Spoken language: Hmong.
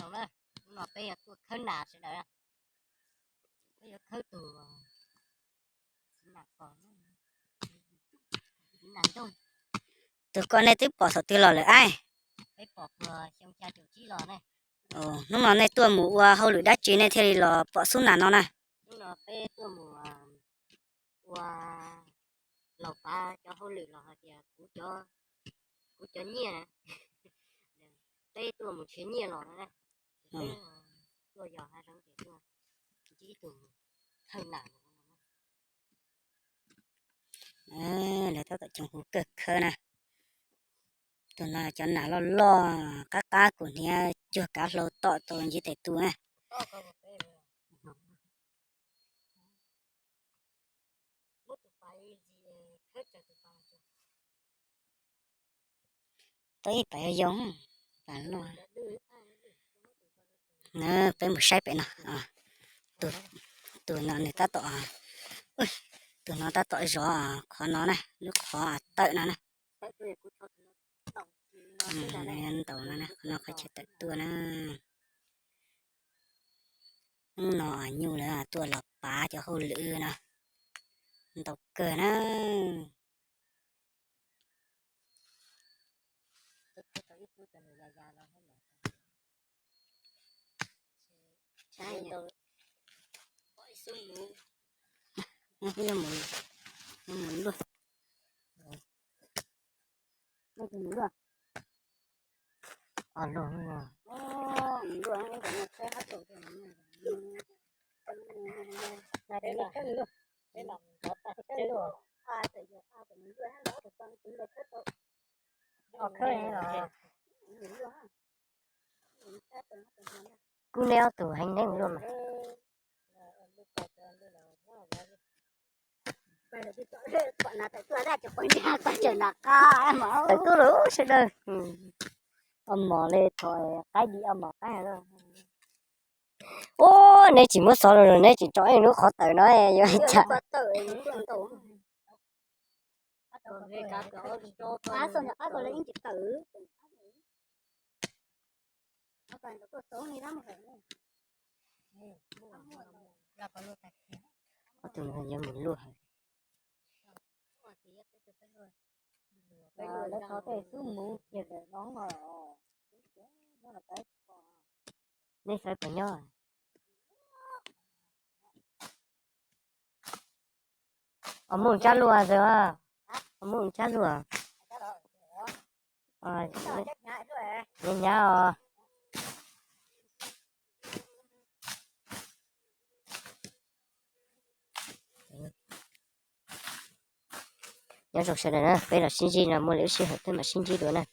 Hnub no peb yuav tuaj khawb nas sawv daws. Peb yuav khawb tus txiv nas kos, txiv nas ntooj. Tus ko nej twb pom thaum twg los lawm ab? Peb pom puag xyoo xya caum tsib los ne. Hnub no nej tuaj mus ua hauj lwm dab tsi nej thiaj li los pom xub nas no na? Hnub no peb tuaj mus ua laus pav cov hauj lwm los hais tias kuv cov nyiaj na, peb tuaj mus nrhiav nyiaj los na. Peb tuaj yos hav zoov ces tuaj ntsib tus thawj nas. Lawv tab tom coob huv kawg khawb na. Tus no cov nas loj loj qab qab kuv hniav cuag kav hlau tom tau ncib tes tu na. Tau ib pas yoo, pas loj. Peb mus saib pem no. Tus no nws tab tom, tus no tab tom zov qhov no na, lub qhov tawm no na. Ntaus no na, qhov no qhov chaw tawm tuaj na. Hnub no nyuj lawv tuaj los pav cov hauj lwm na, ntau kawg na. Kuv neb ob tug heev neeg luaj mas. Tawm tuaj lawm sawv daws. Ob mos li thaum qaib di ob mos qaib. Ub, neb tsis muab xov los neb tsis tso ib lub qhov tawm no yuav cas. Ob tug no yuav mus luaj heev. Lawv thov tej xub mus kiag ntawm no os. Nej saib puas nyob. Os, muaj tsab luaj xwb. Os, muaj tsab luaj. Hnyav hnyav os. Nyob zoo sawv daws na, peb los sib ntsib no, muaj lwm lub sij hawm peb mam sib ntsib dua na.